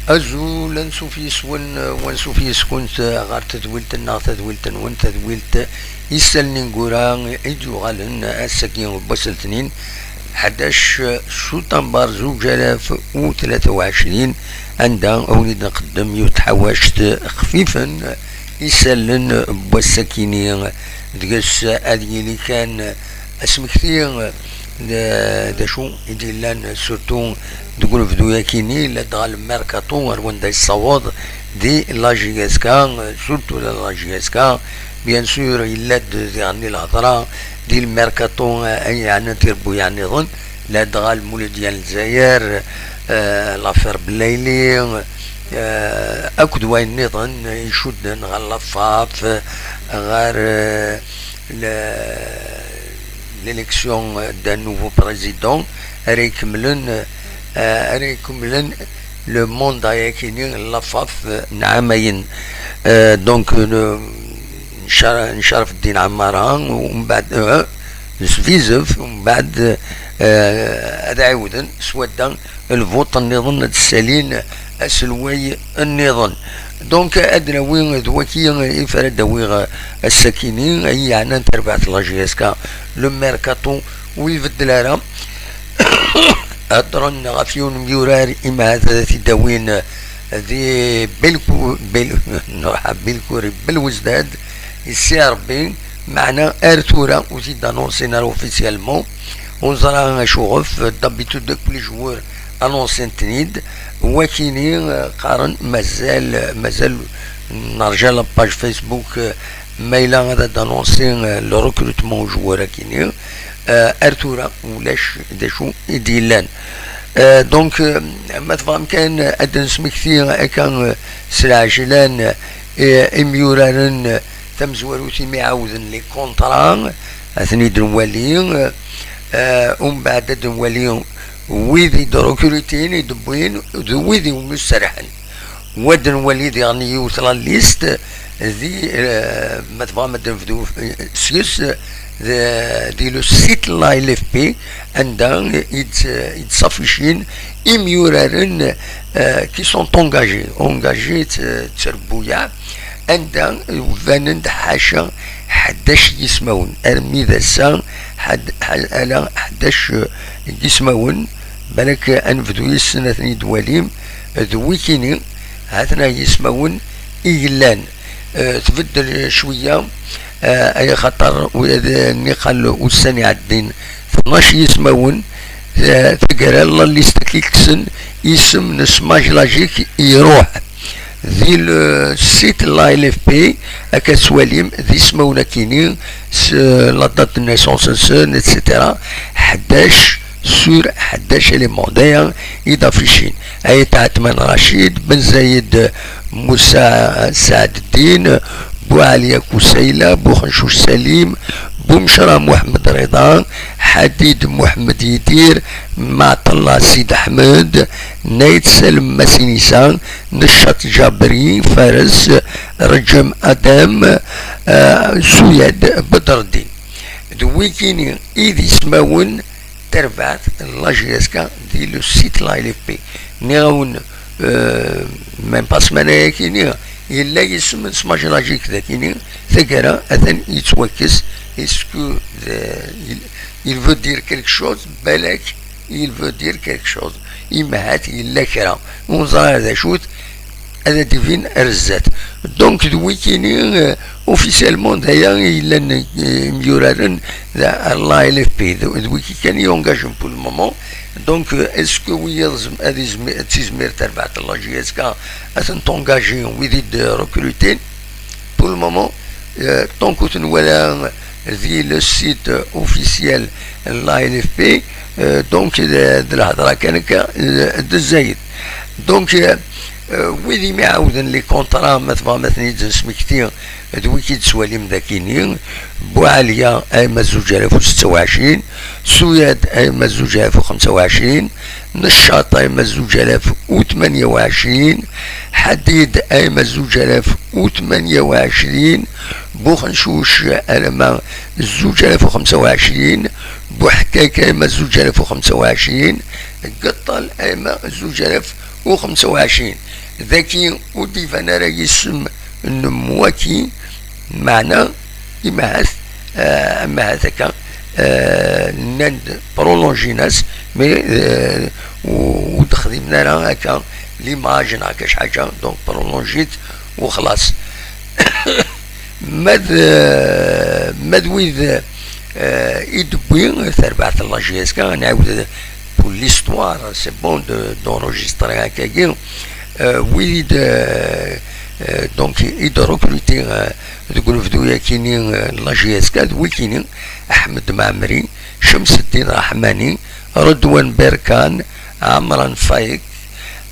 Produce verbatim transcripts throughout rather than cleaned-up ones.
Azul, ansuf yes-wen, wansuf yes-kunt ɣer tedwilt-nneɣ, tadwilt-nwen, tadwilt isallen ineggura i d-yuɣalen ass-agi n wass n letnin, ḥdac sutamber zuǧ alaf u tlata u ɛecrin, anda a wen-id-nqeddem yiwet tḥawact xfifen isallen n wass-akini, deg-s ad yili kan asmekti d, d acu i d-yellan, surtout deg unebdu-yakini, ladɣa le mercato ar wanda yessaweḍ di la J S K, surtout la J S K, bien sûr, yella-d diɣen lhedra di le mercato, ay yeɛnan tirebbuyaɛ nniḍen, ladɣa Lmuludya n Lezzayer, eh, l'affaire Belaïli, eh, akked wayen nniḍen icudden ɣer Lafaf, ɣer, eh, le-, l'élection d'un nouveau président, ara ikemmlen, eh, ara ikemmlen le mandat-yakini n Lafaf, eh, n ɛamayen. Eh, donc, eh, Ncar-, Ncarfeddin Ɛmara, umbeɛd, eh, Sbizef, umbeɛd, eh, ad ɛiwden s wadda lvuṭ nniḍen, ad ssalin aselway nniḍen. Donc, ad nawi d waki i f ara d-awiɣ ass-akini, ay yeɛnan tarbaɛt n la J S K, le mercato ur ibeddel ara. Heddren ɣef yiwen n yimyurar, imahat ad t-id-awin di Belku-, Bel-, nruḥ Belkuri Belwezdad, yessi Rebbi, meɛna ar tura ur t-id-anonsin ara officiellement. Ur neẓra acuɣef, d'habitude akk les joueurs anonsin-ten-id. Wakini, eh, qqaren mazal, mazal nerǧa la page Facebook, eh, ma yella ad d-anonsi, eh, le recrutement n joueur-akini. Eh, ar tura ulac d acu i d-yellan. Eh, donc, eh, ma tebɣam kan ad d-nesmekti akka, eh, s lɛejlan, eh, imyuraren, eh, tamezwarut imi ɛawden les contrats, ad ten-id-nwali, eh, umbeɛd ad nwali wid i d-rekrutin, i d-wwin, d wid i wumi serḥen. Wa d-nwali diɣen yiwet la liste, di, eh, ma tebɣam ad d-nebdu, eh, seg-s, d-, di le site la L F P, anda i d-, i d-safficin imyuraren, eh, qui sont engagés, engagés t-, tterbuyaɛ, anda banen-d ḥaca ḥdac yismawen, armi d ass-a ḥad-, ḥa-, ala ḥdac yismawen, balak ad nebdu yes-sen ad ten-id-twalim, d wikini, ha-ten-a yismawen i yellan. Eh, tbeddel cwiya, eh, ay axaṭer ula d niqal ussan iɛeddin, tnac yismawen, eh, taggara la liste i yekksen isem n Smaj Lagic iruḥ. Di le site n la L F P, akka tettwalim d ismawen akini, s la date de naissance-nsen, et cetera. Ḥdac sur ḥdac éléments. D aya i d-afficin. Ayt Ɛetman Racid, Ben Zayed Musa Saɛdeddin, Buɛaliya Kusayla, Buxencuc Salim, Bumecra Muḥemmed Rida, Ḥadid Muḥemmed Yidir, Maɛṭella Sid Ḥmed, Nayt Salem Masinisa, Neccat Ǧabri, Fares, Reǧem Adam, eh, Suyad Bedreddin. D wigini i d ismawen tarbaɛt n la J S K di le site la L F P. Nniɣ-awen, euh, même pas ssmana-yakini, yella yisem n Smaj Lagic dagini, taggara atan yettwakkes. Est-ce que, euh, il, il veut dire quelque chose? Balak, il veut dire quelque chose. Imahat yella kra. Ur neẓri ara d acu-t, ad d-ibin ar zdat. Donc, d wikini, euh, officiellement, d aya i yellan, euh, imyuraren d la L F P, d, d wiki kan i yungajen pour le moment. Donc, euh, est-ce que wiyaḍ zem-, ad izmi-, ad tizmir tarbaɛt n la J S K ad ten-tungaji wid i d-recrutin? Pour le moment, euh, tant que ur ten-nwala di le site officiel n la L F P, euh, donc, d, d lhedra kan akka, euh, d zzayed. Donc, euh, euh, wid imi ɛawden les contrats, ma tebɣam ad ten-id-nesmekti, d wiki d-tettwalim dagini, Buɛaliya, ayma zuǧ alaf u setta u ɛecrin, Suyad, ayma zuǧ alaf u xemsa u ɛecrin, Neccaṭ, ayma zuǧ alaf u tmanya u ɛecrin, Ḥadid, ayma zuǧ alaf u tmanya u ɛecrin, Buxencuc, alama zuǧ alaf u xemsa u ɛecrin, Buḥkak, ayma zuǧ alaf u xemsa u ɛecrin, Geṭṭal, ayma zuǧ alaf u xemsa u ɛecrin. Dagi ur d-iban ara yisem n Mwaki, meɛna imahat, eh, amahat akka, eh, nnan-d prolongin-as, mais, eh, u-, ur d-xdimen ara akka l'image neɣ akka ḥaǧa, donc prolongit u xlaṣ. Ma d, ma d wid, eh, i d-tewwi terbaɛt n la J S K, ad nɛawed pour l'histoire, c'est bon de, d'enregistrer akkagi, eh, wid i d, eh, eh, donc, i d-recruter, eh, deg unebdu-yakini, eh, n la J S K, d wikini: Aḥmed Mɛemmri, Camseddin Raḥmani, Redwan Berkan, Ɛemran Faik,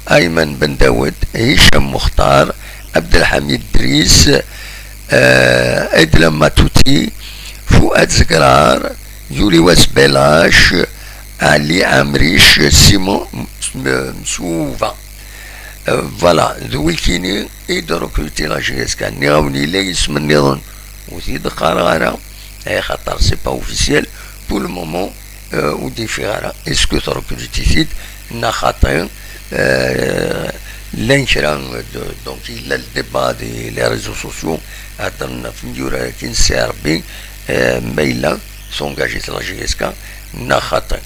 Ayman Ben Dawed, Hicam Muxtar, Abdelḥamid Dris, eh, Edla Matuti, Fuad Zegrar, Yuliwas Belac, Ali Amric, Simon M-, M-, Msouva. Eh, voilà, d wikini i d-recruter la J S K. Nniɣ-awen yella yisem nniḍen, ur t-id-qqareɣ ara, eh, xaṭer c'est pas officiel. Pour le moment, eh, ur d-ifiɣ ara. Est-ce que trecrutit-id neɣ xaṭi? Eh, llan kra, de, donc, yella le débat des les réseaux sociaux, heddren ɣef imyura-agi n C R B, eh, ma yella s'engagit la J S K neɣ xaṭi.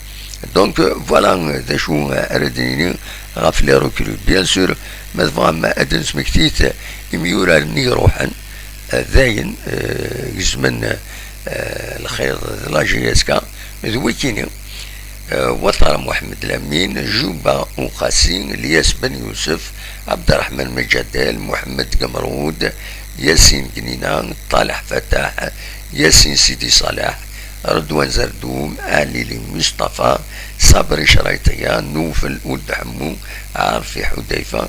Donc, eh, voilà, eh, d acu, eh, ara d-nini ɣef les recrues. Bien sûr, ma tebɣam ad d-nesmekti imyuraren i iruḥen, eh, dayen, eh, gezmen, eh, lxir d la J S K, d wikini: eh, Watara Mohamed Lamine, Juba Ouqassi, Lyas Ben Youssef, Abderrahmane Medjadel, Mohamed Gamroud, Yassine Gnina, Taleh Fatah, Yassine Sidi Saleh, Redouane Zerdoum, Alili Mustafa, Sabri Chraïtia, Noufel Ould Hammou, Arfi Houdaifa,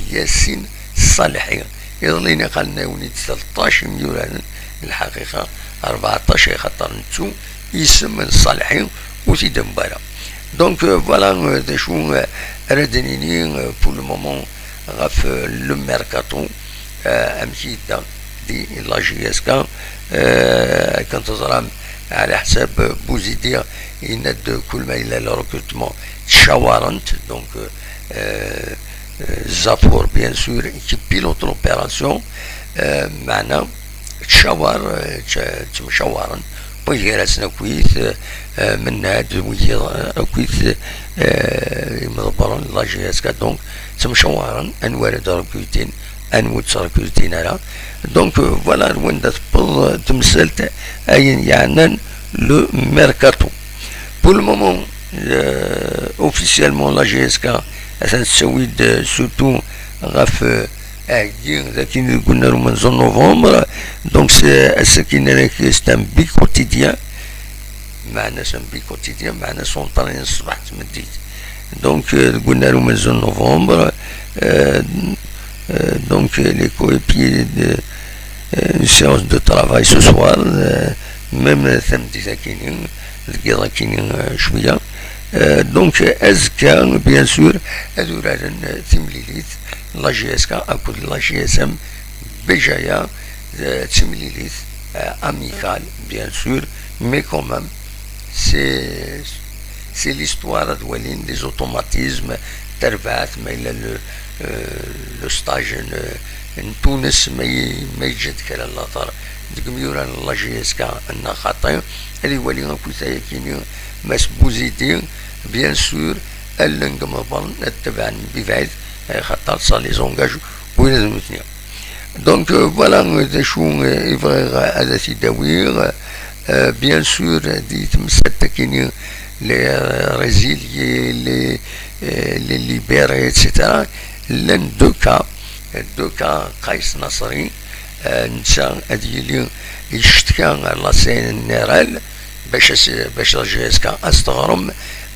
Yassine Salehi. Iḍelli-nni qqaren-awen-id tleṭṭac imyuraren, lḥaqiqa rbeɛṭac, ay xaṭer nettu isem n Ṣaleḥi ur t-id-newwi ara. Donc, euh, voilà, euh, d acu, euh, ara d-nini, euh, pour le moment ɣef, euh, le mercato, euh, amek yedda di la J S K, euh, akken teẓram, ɛla ḥsab, euh, Bouzidi yenna-d kul ma yella le recrutement ttcawarent, donc, euh, euh, euh, Zafour, bien sûr, qui pilote l'opération, euh, meɛna ttcawar, euh, tt-, ttemcawaren, wid gar-asen akkit, euh, euh, Mennad, wid, euh, akkit, euh, imḍebbren la J S K, donc ttemcawaren anwa ara d-rekrutin, anwa ur ttrekrutin ara. Donc, euh, voilà ar wanda tewweḍ, euh, temsalt ayen yeɛnan le mercato. Pour le moment, euh, officiellement, la J S K atan tettawi-d, euh, surtout ɣef, euh, aɛeggi d akin deg unnar umenzu n novembre. Donc, c'est, ass-agi, nnan-ak, c'est un bi quotidien. Meɛna-s un bi quotidien, meɛna-s on train ṣṣbeḥ d tmeddit. Donc, euh, deg unnar umenzu n novembre, euh, euh, donc, euh, les coéquipiers de, euh, une séance de travail ce soir, euh, même, euh, tameddit akini, deg yiḍ akini, euh, cwiya. Euh, donc, euh, azekka, bien sûr, ad uraren, euh, timlilit, la J S K akked la J S M Béjaïa, euh, timlilit, euh, amicale, bien sûr, mais quand même, c'est, c'est l'histoire ad walin les automatismes, tarbaɛt, ma yella le, euh, le stage n, n Tunes, ma y-, ma yeǧǧa-d kra n later deg imyura n la J S K neɣ xaṭi, ad iwali akkit ayakini Mass Bouzidi, bien sûr, allen deg imeḍbaren ad ttabaɛen mebɛid, eh, xaṭer ça les engage wid d nutni. Donc, euh, voilà, euh, d acu, euh, i bɣiɣ ad t-id-awiɣ. Euh, bien sûr, di temsalt akini, les, euh, résiliés, les, euh, les libérés, et cetera. Llan deux cas, deux cas, Qaïs Nasri, euh, netta ad yili yeccetka ar la C N R L, bac as-, bac la J S K as-teɣrem,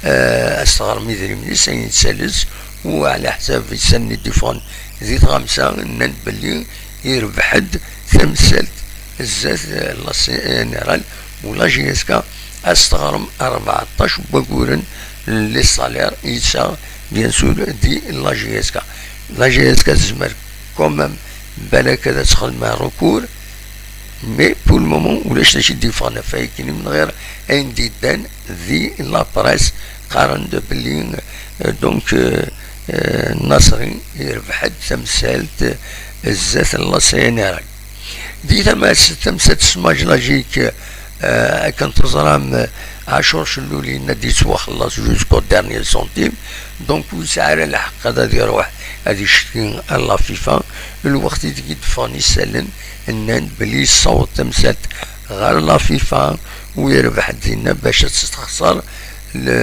euh, as-teɣrem idrimen-is, ayen tessales, u ɛla ḥsab isallen i d-iffɣen di tɣamsa, nnan-d belli irbeḥ-d tamsalt zdat, eh, la C N R L, u la J S K as-teɣrem rbeɛṭac n waguren n les salaires i yesɛa, bien sûr, di la J S K. La J S K tezmer quand même, balak, ad texdem recours, mais pour le moment ulac d acu i d-yeffɣen ɣef wakken, min ɣir ayen d-yeddan di la presse, qqaren-d belli, euh, donc, euh, Nasri yerbeḥ-d tamsalt zdat n la C N R. Di tama-s, tamsalt Smaj Logic, eh, akken teẓram, eh, Ɛacur Cellul yenna-d yettwaxelleṣ jusqu'au dernier centime, donc ur yesɛi ara lḥeqq ad, ad iruḥ ad icetki ar la FIFA. Lweqt i deg i d-ffɣen isallen, nnan-d belli yessaweḍ tamsalt ɣer la FIFA, u yerbeḥ-d dinna bac ad testexṣer le,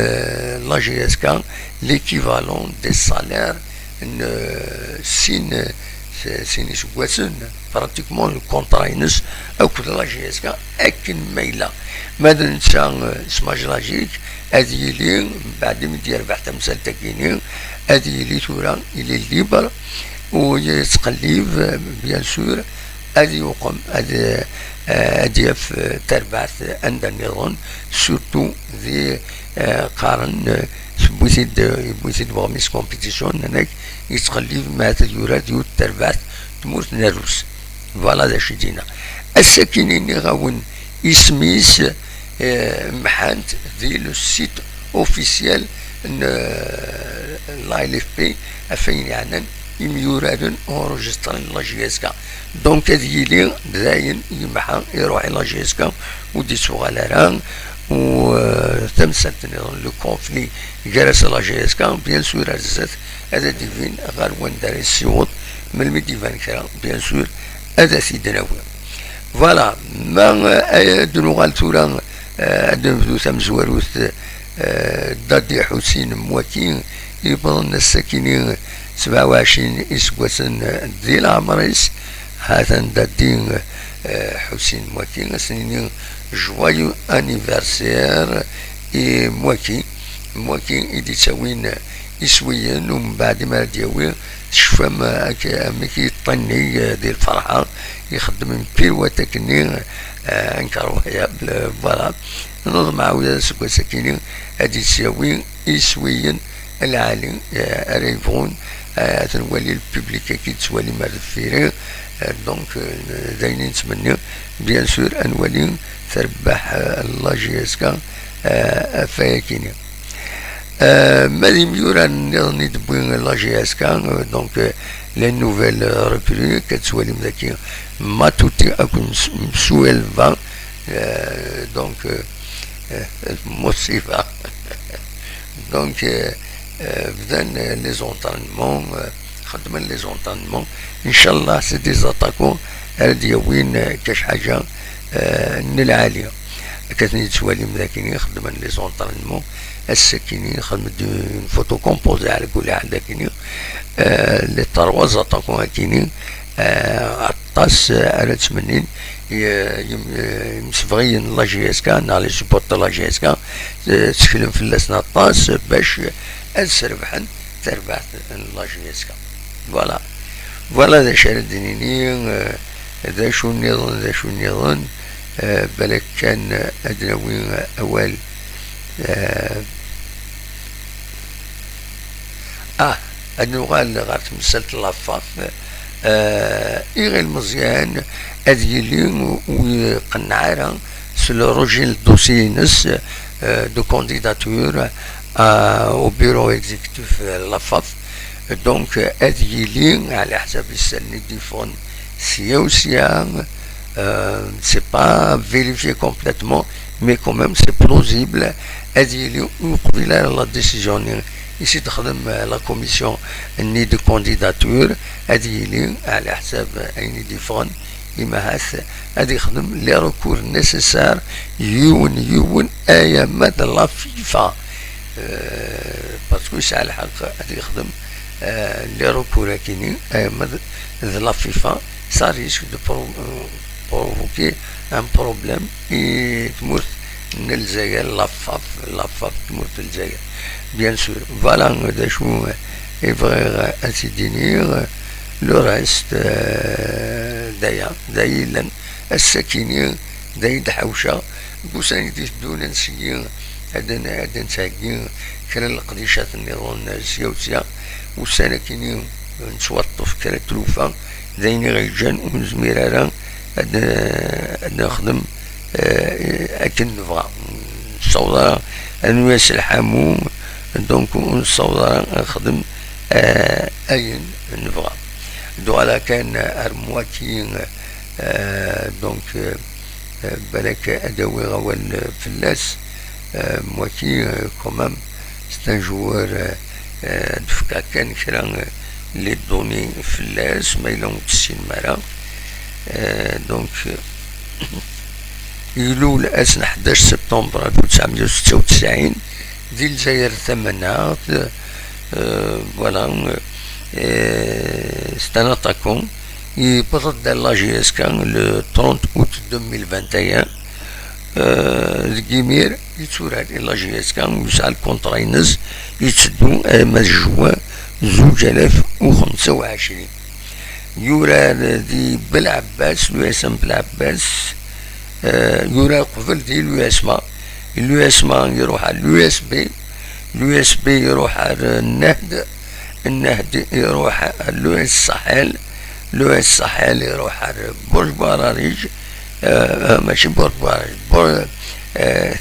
la J S K, l'équivalent des salaires n, eh, sin, eh, sin iseggasen, pratiquement le contrat-ines akked la J S K akken ma yella. Ma d netta, eh, Smaj Logic, ad yili, mbeɛd mi d-yerbeḥ tamsalt-agi-ni, ad yili tura, il est libre, u yettqellib, eh, bien sûr, ad yuqem, ad, eh, ad yaf, eh, tarbaɛt anda nniḍen, surtout di, eh, qqaren, eh, tewwi-t-id, eh, yewwi-t-id weɣmis compétition, nnan-ak yettqellib ma ad yurar di yiwet tarbaɛt tmurt n Rrus. Voilà d acu i d-yenna. Ass-akkin i nniɣ-awen isem-is, eh, mḥant di le site officiel n, eh, la L F P, af ayen yeɛnan imyuraren enregistrés n la J S K. Donc ad yili dayen yemḥa, iruḥ i la J S K, ur d-ittuɣal ara. U, eh, tamsalt nniḍen, le conflit gar-as la J S K, bien sûr, ar zdat ad d-ibin ɣer wanda ara yessiweḍ, melmi d-iban kra, bien sûr, ad t-id-nawi. Voilà, ma, eh, ad nuɣal tura, eh, ad nebdu tamezwarut, eh, Dadi Ḥusin Mwaki, yewwḍen ass-akini sebɛa u ɛecrin iseggasen di leɛmer-is. Hatan Dadi, eh, Ḥusin Mwaki, ad s-nini joyeux anniversaire i Mwaki. Mwaki i d-ittawin iswiyen, u mbeɛd mi ara d-yawi, tecfam, eh, ak-, amek yeṭṭinni, eh, di lferḥa, ixeddem une pirouette akkenni, eh, incroyable, eh, voilà. Neḍmeɛ wi aseggas-akini ad d-ittyawi iswiyen lɛali, eh, ara yebɣun, eh, ad ten-wali le public-agi d-ttwalim ar deffir-i. Eh, donc, eh, d ayen i nettmenni, bien sûr, ad nwali terbaḥ, eh, la J S K, eh, ɣef wayakini. Eh, ma d imyurar nniḍen i d-tewwi la J S K, eh, donc, eh, les nouvelles recrues, ad tettwalim daki Matuti akked Ms-, Msuelva, eh, donc, eh, eh, Musiva. Donc, eh, eh, bdan, eh, les entraînements, eh, xeddmen les entraînements. Inchallah, c'est des attaquants ara d-yawin, eh, kac ḥaǧa, eh, n lɛali. Akka ten-id-tettwalim dakini, xeddmen les entraînements. Ass-akini, xedmen une photo composée, ɛla kulli ḥal dakini. Eh, les trois attaquants akini, eh, aṭas, eh, ara ttmennin, eh, yim-, eh, imsebɣiyen n la J S K, neɣ les supporters n la J S K, eh, tteklen fell-asen aṭas bac ad srebḥen tarbaɛt n la J S K. Voilà. Voilà d acu ara d-nini, eh, d acu nniḍen, d acu nniḍen, eh, balak kan, eh, ad d-nawi, eh, awal. Eh, ah, ad nuɣal ɣer temsalt n la FAF. Eh, Iɣil Meẓyan ad yili ur iqenneɛ ara s le rejet n dossier-ines, eh, de candidature, eh, au bureau exécutif, eh, n la FAF. Donc, eh, ad yili, ɛla ḥsab isallen i d-yeffɣen sya u sya, eh, c'est pas vérifié complètement, mais quand même c'est plausible. Ad yili ur yeqbil ara la décision-nni i s-id-texdem, eh, la commission-nni de candidature, ad yili, ɛla ḥsab ayen i d-yeffɣen, imahat ad yexdem les recours nécessaires yiwen yiwen, ayama d la FIFA. Euh, parce que yesɛa lḥeqq ad yexdem, euh, les recours-agi-nni, ayama d, d la FIFA, ça risque de pro-, euh, provoquer un problème i tmurt n Lezzayer, la FAF, la FAF tmurt n Lezzayer. Bien sûr, voilà d acu i bɣiɣ ad t-id-iniɣ. Le reste, euh, d aya, d aya yellan. Ass-akini, d aya d-ḥawceɣ. Deg ussan i d-iteddun, ad nseggi, ad n-, ad d-nettheggi kra n leqdicat nniḍen sya u sya. Ussan-akini, nettwaṭṭef kra n tlufa, d ayen i ɣ-yeǧǧan ur nezmir ara ad, ad nexdem, eh, akken nebɣa. Nessaweḍ ara ad nuyas lḥamu, donc ur nessaweḍ ara ad nexdem, euh, ayen nebɣa. Duɣala kan ar mwaki, euh, donc, euh, euh, balak ad awiɣ awal fell-as, euh, mwaki, euh, quand même, c'est un joueur, euh, euh, d-fkeɣ kan kra, euh, les données fell-as, ma yella ur tessinem ara. Euh, donc, euh, ilul ass n ḥdac septembre alef u tesɛemya u setta u tesɛin di Lezzayer Tamaneɣt, euh, voilà, euh, c'est un attaquant. Yewweḍ-d ar la J S K le trente août deux mille vingt et un. Euh, deg imir yetturar i la J S K, yesɛa lkuntra-ines yetteddu arma d juin zuǧ alaf u xemsa u ɛecrin. Yurar di Belɛebbas, l'U S M Belɛebbas, euh, yurar qbel di l'U S M A. L'U S M A iruḥ ar l'U S B, l'U S B iruḥ ar Nnehd, Nnehd iruḥ ar l'U S Saḥel, l'U S Saḥel iruḥ ar Burj Bararij, euh, euh, mačči Burj Bararij, Bur-, euh,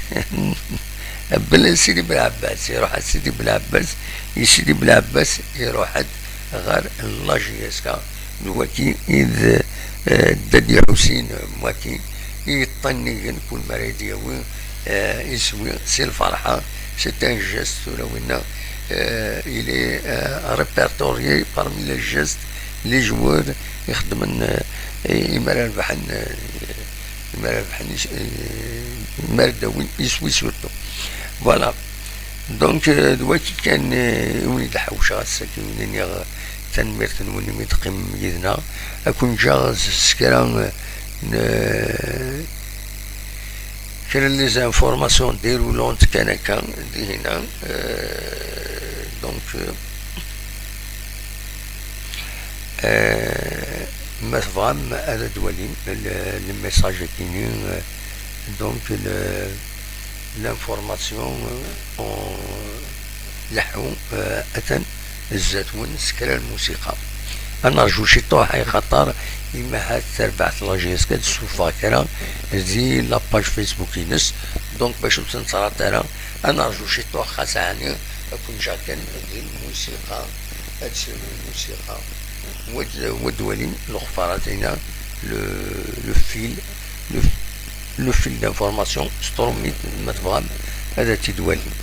Bel-, Sidi Belɛebbas, iruḥ ar Sidi Belɛebbas, i Sidi Belɛebbas iruḥ-d ɣer la J S K, d waki i d, eh, Dadi Ḥusin, eh, waki i yeṭṭannigen kul mi ara yi-d-yawi, eh, iswi si lferḥa. C'est un geste, tura winna, eh, il est, eh, répertorié parmi les gestes, les joueurs ixeddmen, eh, imi ara rebḥen, eh, imi ara rebḥen is-, eh, imi ara d-awin iswi surtout. Voilà. Donc, euh, d waki kan, euh, i wen-id-ḥewceɣ ass-agi, i wen-iniɣ, euh, tanemmirt-nwen imi d-teqqimem yid-neɣ. Ad ken-ǧǧeɣ s, s kra, euh, n, euh, kra n les informations déroulantes kan akka, dihina. Euh, donc, euh, euh, ma tebɣam ad d-walim le, le message-agi-nni, euh, donc, le, l'information, euh, en leḥḥu, euh, atan zdat-wen s kra n lmusiqa. Ad nerǧu ciṭuḥ, ay xaṭer imi ahat terbaɛt la J S K ad d-tessufeɣ kra di la page Facebook-ines. Donc, bac ur tt-nettrat ara, ad nerǧu ciṭuḥ, xas ɛni ad ken-ǧǧeɣ kan di lmusiqa, ad d-sirun lmusiqa. Wa d, wa d-walim lexfarat-ina, le, le fil, le, le fil d'information, s trumit, ma tebɣam, ad t-id-walim.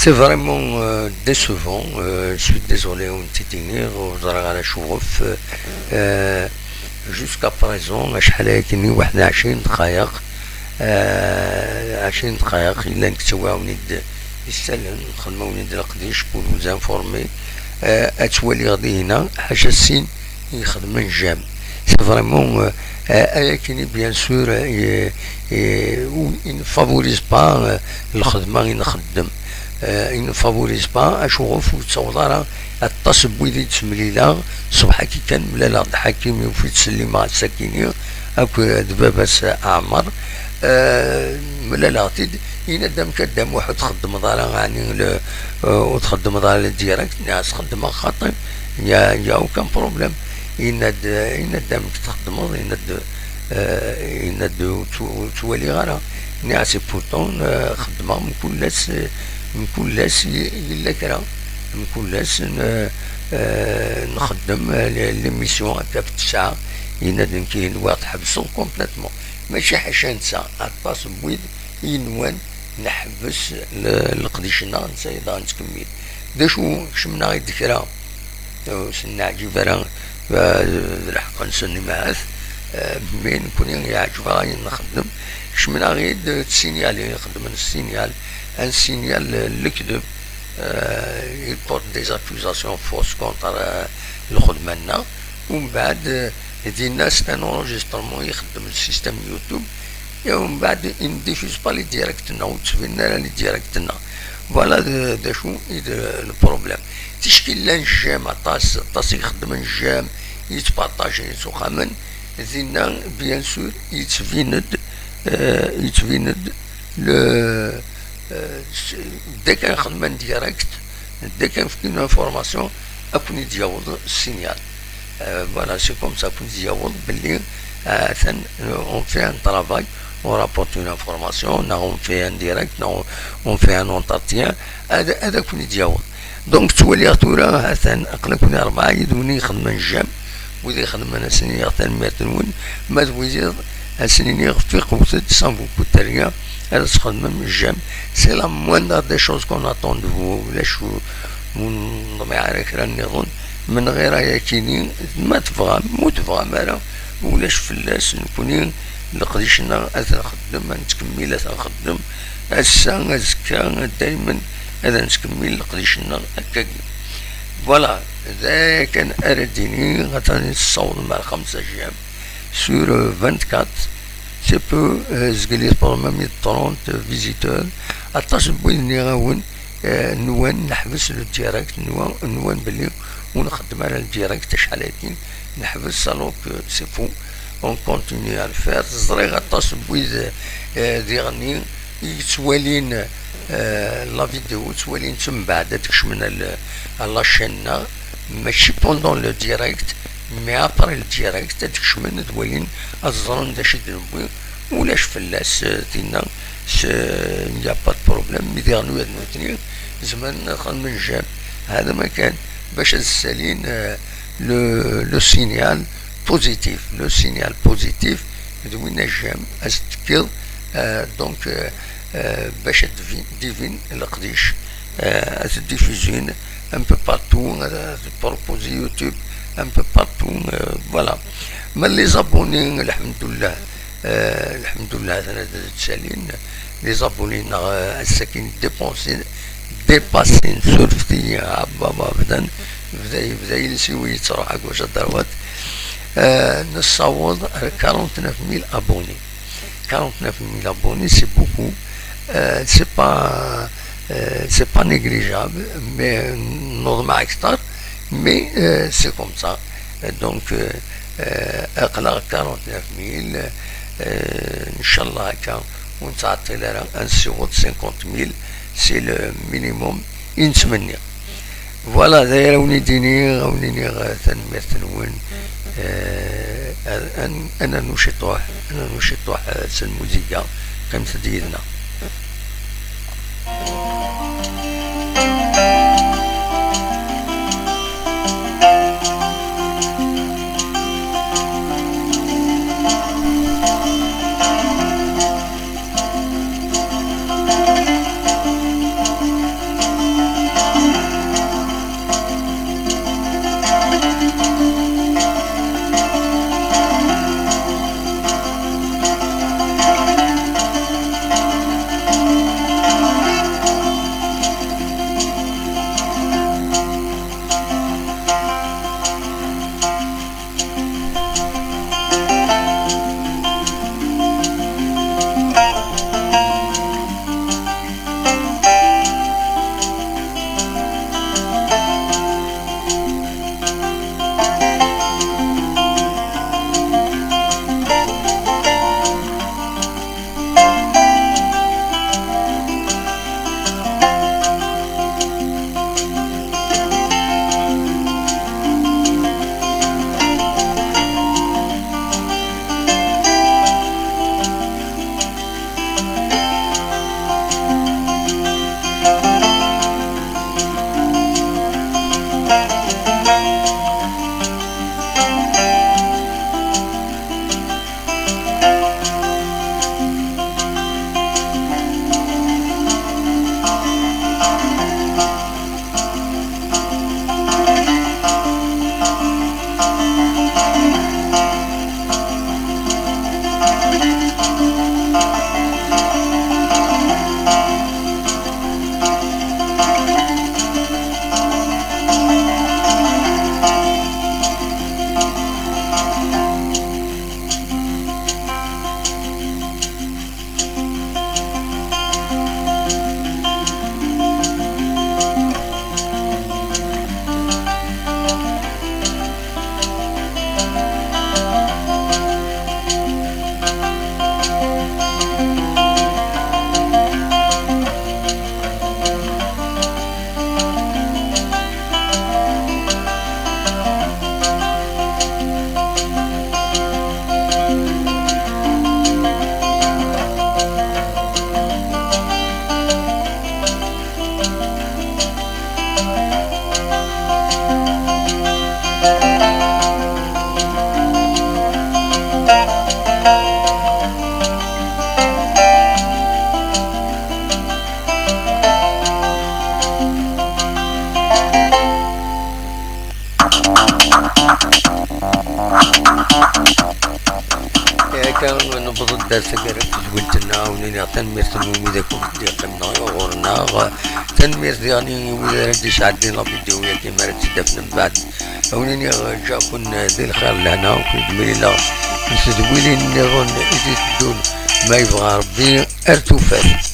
C'est vraiment, euh, décevant. Euh, je suis désolé, ur tent-id-iniɣ, ur ẓriɣ ara acuɣef. Euh, jusqu'à présent, acḥal ayagi, waḥed ɛecrin dqayeq, euh, ɛecrin dqayeq, yellan ttawin-awen-id isallen, xedmen-awen-id leqdic pour vous informer. Euh, ad twaliɣ dihina, ḥaca sin i ixedmen j'aime. C'est vraiment, euh, euh, ayagi, bien sûr, euh, euh, il ne favorise pas, euh, lxedma i nxeddem. Euh, il ne favorise pas, acuɣef ur yettaweḍ ara aṭas n wid i d-ttemlileɣ. Ṣṣbeḥ-agi kan mlaleɣ-d Ḥakim, yufi-d Sellima ass-agi-ni, akked baba-s Ɛmer. Eh, mlaleɣ-t-id, yenna-d: "Amek a Dda Muḥ, ur txeddmeḍ ara, ɛni le, eh, ur txeddmeḍ ara le direct?" Nniɣ-as: "Xeddmeɣ xaṭi, il y a, il y a aucun problème." Yenna-d, yenna-d: "Amek txeddmeḍ?" Yenna-d, eh, yenna-d: "Ur tt-, ur ttwaliɣ ara." Nniɣ-as: "Et pourtant, eh, xeddmeɣ mkul ass, eh, mkul ass y-, yella kra, mkul ass n-, eh, nxeddem, eh, l'émission akka f ttesɛa." Yenna-d: "Nekk nwiɣ tḥebseḍ complètement." Mačči ḥaca netta, aṭas n wid yenwan neḥbes le-, leqdic-nneɣ, netta yebɣa nettkemmil. D acu, kecmen-aɣ-id kra, ur s-neɛǧib ara, eh, d lḥeqq-nsen imahat, eh, mais nekkni yeɛǧeb-aɣ ayen nxeddem. Kecmen-aɣ-id d signal, i xeddmen signal, un signal, eh, lekdeb, eh, il porte des accusations fausses contre, eh, lxedma-nneɣ. Umbeɛd, eh, dinna c'est un enregistrement ixeddem le système YouTube. Et umbeɛd, il ne diffuse pas les directs-nneɣ, ur ttbinen ara les directs-nneɣ. Voilà d, d acu i d le problème. Ticki llan j'aime aṭas, aṭas i ixeddmen j'aime, yettpartajen, yettwaxamen. Dinna, bien sûr, yettbin-d, eh, yettbin-d le, eh, s-, dès akken xedmen direct, dès akken fkin l'information, ad ken-id-yaweḍ signal. Euh, voilà, c'est comme ça, ad ken-id-yaweḍ belli, euh, atan, euh, on fait un travail, on rapporte une information, neɣ on fait un direct, neɣ on, on fait un entretien, ad, ad ken-id-yaweḍ. Donc, ttwaliɣ tura, atan, aql-aken rebɛa yid-wen i ixedmen j'aime, wid ixedmen, ad sen-iniɣ tanemmirt-nwen, ma d wid ad sen-iniɣ fiqwet-d, sans vous coûter rien, ad txedmem j'aime. C'est la moindre des choses qu'on attend de vous. Ulac, ur, ur nḍmiɛ ara kra nniḍen, menɣir ayakini, ma tebɣam, ma ur tebɣam ara, ulac fell-as, nekkni leqdic-nneɣ ad t-nxeddem, ad nettkemmil ad t-nxeddem, ass-a, azekka, daymen ad nettkemmil leqdic-nneɣ akkagi. Voilà, d aya kan ara d-iniɣ, atan tessawḍem ar xemsa j'aime sur, euh, vingt-quatre, c'est peu, euh, zgel yeṭṭur même trente visiteurs, aṭas n wid nniɣ-awen, euh, nwan neḥbes le direct, nwan, nwan belli ur nxeddem ara le direct acḥal-agi, neḥbes, alors que c'est faux, on continue à le faire. Ẓriɣ aṭas n wid, euh, diɣenni i yettwalin, euh, la vidéo, ttwalin-tt mbeɛd ad kecmen al-, à la chaîne-nneɣ, mačči pendant le direct, mais après le direct, ad kecmen, ad walin, ad ẓren d acu i d-newwi. Ulac fell-as, euh, tinna, s-, il n'y a pas de problème. Mi diɣen ula d nutni zemren ad xedmen j'aime. Hada ma kan, bac ad ssalin, euh, le, le signal positif. Le signal positif, d winna j'aime, ad s-tekkiḍ, euh, donc, euh, euh, bac ad d-vi-, d-ibin leqdic, euh, ad t-diffusin un peu partout, ad, ad proposer YouTube un peu partout, euh, voilà. Ma les abonnés, lḥemdullah, euh, lḥemdullah, atan ad ttalin, les abonnés-nneɣ, euh, ass-agi dépassé, dépassé, surfet-iyi, ah, baba, bdan, bda, bda yiles-iw yettruḥ ak wacu ad d-terwiḍ. Euh, nessaweḍ ar quarante-neuf mille abonnés. Quarante-neuf mille abonnés, c'est beaucoup. Euh, c'est pas, euh, c'est pas négligeable, mais, euh, نوض مع أكثر, mais, euh, c'est comme ça. Euh, donc, euh, euh, aql-aɣ quarante-neuf mille, euh, إن شاء الله هكا ur nettɛeṭṭil ara, ad nessiweḍ cinquante mille, c'est le minimum i nettmenni. Voilà, d aya ara wen-id-iniɣ, ad wen-iniɣ, eh, tanemmirt-nwen. Eh, ad, ad, ad nernu ciṭuḥ, ad nernu ciṭuḥ, eh, s lmuziga. Qqimet-d yid-neɣ. Akka newweḍ-d ar taggara n tedwilt-nneɣ, wen-iniɣ tanemmirt n wid akk i d-yeqqimen ɣur-neɣ. Tanemmirt diɣen i wid ara d-yesɛeddin la vidéo-agi mi ara tt-id-afen mbeɛd. Wen-iniɣ ǧǧiɣ-ken di lxir d lehna, ur ken-id-mlileɣ n tedwilin nniḍen i d-iteddun, ma yebɣa Rebbi, ar tufat.